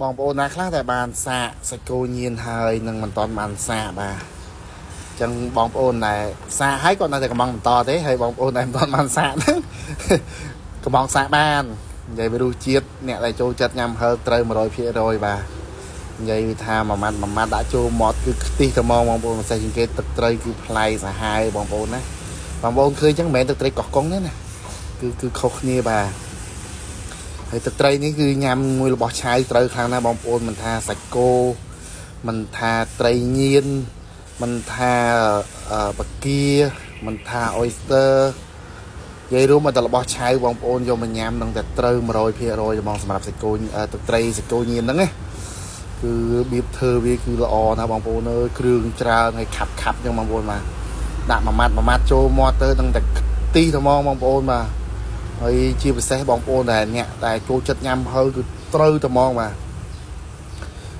បងប្អូនណាខ្លះដែលបានសាកសាច់គោញៀនហើយនឹងមិនតាន់បានសាកបាទអញ្ចឹងបងប្អូនដែលសាកហើយគាត់នៅតែកំងបន្តទេហើយបងប្អូនដែលមិនតាន់បានសាកហ្នឹង កំងសាកបាននិយាយពីរសជាតិអ្នកដែលចូលចិត្តញ៉ាំហឹរត្រូវ100%បាទនិយាយវាថាមួយម៉ាត់មួយម៉ាត់ដាក់ចូលមាត់គឺខ្ទិះតែហ្មងបងប្អូនពិសេសជាងគេទឹកត្រីគឺប្លែកសាហាវបងប្អូនណាបងប្អូនឃើញអញ្ចឹងមិនមែនទឹកត្រីកោះកុងទេណាគឺខុសគ្នាបាទ ហើយទឹកត្រីនេះគឺញ៉ាំមួយរបស់ឆៅត្រូវខ្លាំងណាស់បងប្អូនមិនថាសាច់គោមិនថាត្រីញៀនមិនថាបកាមិនថា oyster និយាយរួមមកតែរបស់ឆៅបងប្អូនយកមកញ៉ាំនឹងតែត្រូវ100%ហ្មងសម្រាប់សាច់គោទឹកត្រីសាច់គោញៀនហ្នឹងណាគឺរបៀបធ្វើវាគឺល្អណាស់បងប្អូនអើយគ្រឿងច្រើនហើយខាប់ខាប់ចឹងបងប្អូនបាទដាក់មួយម៉ាត់មួយម៉ាត់ចូលមាត់ទៅនឹងតែខ្ទិះតែហ្មងបងប្អូនបាទ ហើយជាពិសេសបងប្អូនដែលអ្នកដែលចូលចិត្តញ៉ាំហឹរគឺត្រូវតែហ្មងបាទ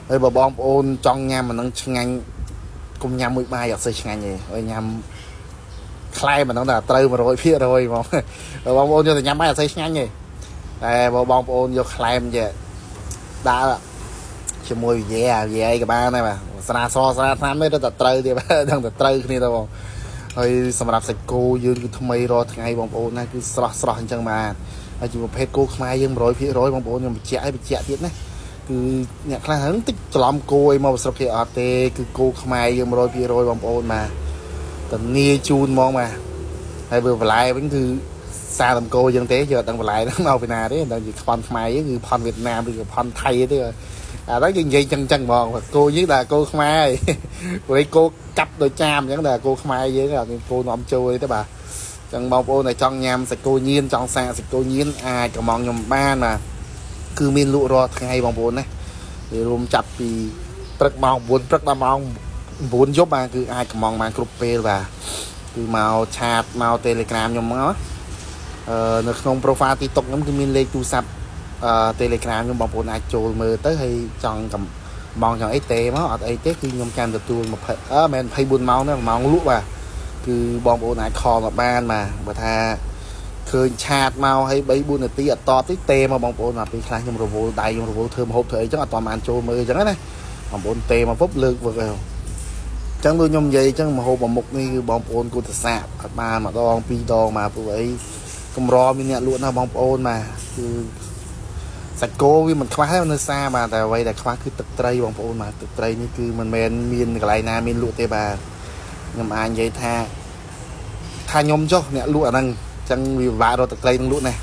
ហើយបើបងប្អូនចង់ញ៉ាំអាហ្នឹងឆ្ងាញ់កុំញ៉ាំមួយបាយអត់សូវឆ្ងាញ់ទេហើយញ៉ាំក្លែមអាហ្នឹងតែត្រូវ100%ហ្មងបើបងប្អូនយកទៅញ៉ាំបាយអត់សូវឆ្ងាញ់ទេតែបើបងប្អូនយកក្លែមចេះដាក់ជាមួយវិយាវិយាអីក៏បានដែរបាទស្រាសស្រាថ្នាំទេតែត្រូវទៀតបាទដឹងតែត្រូវគ្នាទៅបង ហើយសម្រាប់សាច់គោយើងគឺថ្មីរាល់ថ្ងៃបងប្អូនណាគឺស្រស់ស្រស់អញ្ចឹងបាទហើយជាប្រភេទគោខ្មែរយើង100%បងប្អូនខ្ញុំបញ្ជាក់ឲ្យបញ្ជាក់ទៀតណាគឺអ្នកខ្លះហ្នឹងតិចច្រឡំគោអីមកស្រុកគេអត់ទេគឺគោខ្មែរយើង100%បងប្អូនបាទតានីជូនហ្មងបាទហើយបើបន្លែវិញគឺសារតំគោយើងទេយើងអត់ដឹងបន្លែហ្នឹងមកពីណាទេមិនដឹងជាខ្វាន់ខ្មែរយើងគឺផនវៀតណាមឬក៏ផនថៃទេអាហ្នឹងយើងនិយាយចឹងចឹងហ្មងគោយើងតែគោខ្មែរហើយ ព្រោះឯគោកាប់ដូចចាមអញ្ចឹងតែគោខ្មែរយើងអត់មានគោនាំចូលទេបាទអញ្ចឹងបងប្អូនដែលចង់ញ៉ាំសាច់គោញៀនចង់សាកសាច់គោញៀនអាចកំងខ្ញុំបានបាទគឺមានលក់រាល់ថ្ងៃបងប្អូនណាវារួមចាប់ពីព្រឹកម៉ោង9ព្រឹកដល់ម៉ោង9យប់បាទគឺអាចកំងបានគ្រប់ពេលបាទគឺមក chat មក Telegram ខ្ញុំមកនៅក្នុង profile TikTok ខ្ញុំគឺមានលេខទូរស័ព្ទTelegram ខ្ញុំបងប្អូនអាចចូលមើលទៅហើយចង់កំ ម៉ោងចង់អីទេមកអត់អីទេគឺខ្ញុំចាំទទួល20អឺមិន24ម៉ោងទេម៉ោងលក់បាទគឺបងប្អូនអាច call មកបានបាទបើថាឃើញ chat មកឲ្យ3 4នាទីអត់តបទេទេមកបងប្អូនបាទពេលខ្លះខ្ញុំរវល់ដៃខ្ញុំរវល់ធ្វើម្ហូបធ្វើអីចឹងអត់តបានចូលមើលចឹងណាបងប្អូនទេមកពុបលើកវឹកហើយចឹងដូចខ្ញុំនិយាយចឹងម្ហូបមួយមុខនេះគឺបងប្អូនគួរតែសាកអត់បានម្ដងពីរដងបាទព្រោះអីកម្រមានអ្នកលក់ណាស់បងប្អូនបាទគឺ សាច់គោវាមិនខ្វះទេនៅសាបាទតែអ្វីដែលខ្វះគឺទឹកត្រីបងប្អូនបាទទឹកត្រីនេះគឺមិនមែនមានកន្លែងណាមានលក់ទេបាទខ្ញុំអាចនិយាយថាថាខ្ញុំចុះអ្នកលក់អាហ្នឹងអញ្ចឹងវាពិបាករកទឹកត្រីនឹងលក់ណាស់